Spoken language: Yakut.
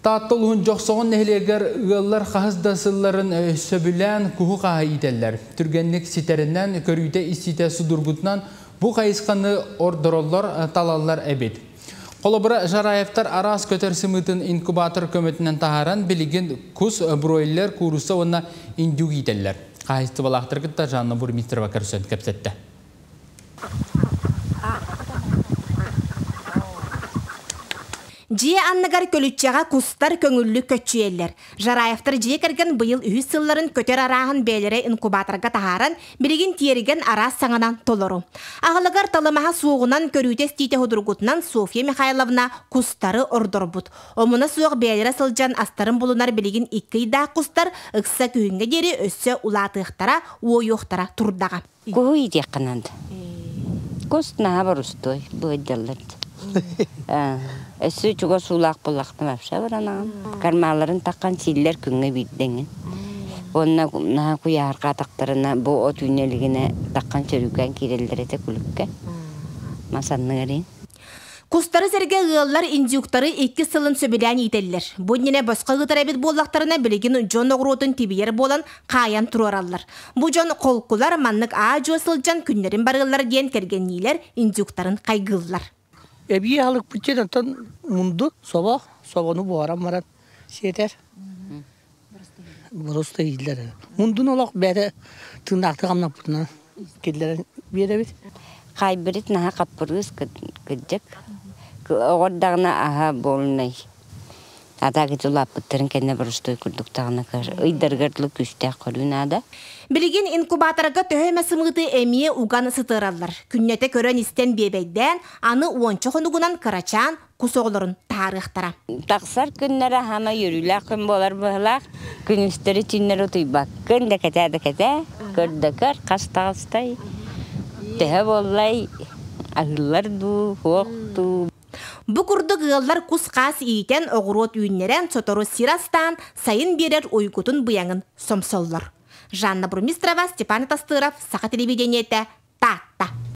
Таатта улууһун Дьохсоҕон нэһилиэгэр ыаллар хаһыс да сылларын сөбүлээн куһу-хааһы иитэллэр. Түргэнник ситэринэн, көрүүтэ-истиитэ судургутунан бу хайысханы ордороллор, талаллар эбит. Холобура, Жараевтар араас көтөр сымыытын инкубатор көмөтүнэн таһааран, билигин кус, бройлер, куурусса уонна индюк иитэллэр. Хаһаайыстыбалаахтары кытта Жанна Бурмистрова көрсөн кэпсэттэ. Дьиэ анныгар көлүччэҕэ кустар көҥүллүк көччүйэллэр. Жараевтар дьиэ кэргэн быйыл үһүс сылларын көтөр арааһын бэйэлэрэ инкубаторга таһааран, билигин тиэригэн араас саҥанан толору. Аҕалыгар талымаһа суоҕунан, көрүүтэ-истиитэ судургутунан Софья Михайловна кустары ордорбут. Омуна суох бэйэлэрэ сылдьан астарын булунар билигин икки ыйдаах кустар ыкса күһүҥҥэ диэри өссө улаатыахтара, уойуохтара турдаҕа. Куһу иитиэххэ наада. Кус наһаа борустуой, быһыйдаллар. Өссө чугас уулаах буоллахпына вообще баранаҕын. Кармаларын таххан сииллэр күҥҥэ биирдэ эҥин. Уонна наһаа куйаарҕаатахтарына бу от үүнэ илигинэ таххан сөрүүкээн киирэллэр этэ күлүккэ. Мас анныгар иһин. Кустары сэргэ ыаллар индюктары икки сылын сөбүлээн иитэллэр. Бу иннинэ босхо ыытар эбит буоллахтарына, билигин дьон оҕуруотун тибийэр буолан хаайан туруораллар. Бу дьон холкулар маннык аа-дьуо сылдьан күннэрин барыыллар диэн кэргэнниилэр индюктарын хайгыыллар. Эбии аһылыкпыт диэн оттон мунду, собо, собону буһаран баран сиэтэр. Просто ииллэр. Мундун олох бэйэтэ тыыннаахтык хамнаппытынан киллэрэн биэрэбит. Хайбрид наһаа хаппырыыс кырдьык. Оҕордаҕына аһа буолунай. Атаакыт улааппыттарын кэннэ боростуой курдук даҕаны ыйдарыгар дылы күүстээх көрүү наада. Билигин инкубаторга төһө эмэ сымыыты эмиэ уган сытыараллар. Күннэтэ көрөн-истэн биэбэйдээн, аны уонча хонугунан кырачаан кус оҕолорун таһаарыахтара. Тахсар күннэрэ хаама үөрүүлээх күн буолар быһылаах. Күнүстэри түүннэри утуйбаккын да кэтээ да кэтээ, көр да көр, хас таҕыстай, төһө буоллай, аһыыллар дуу, суох дуу. Бу курдук ыаллар кус-хаас иитэн, оҕуруот үүннэрэн, сотору сир астаан, сайын биэрэр уйгутун-быйаҥын сомсоллор. Жанна Бурмистрова, Степан Тастыров, Саха телевидениетэ, Таатта.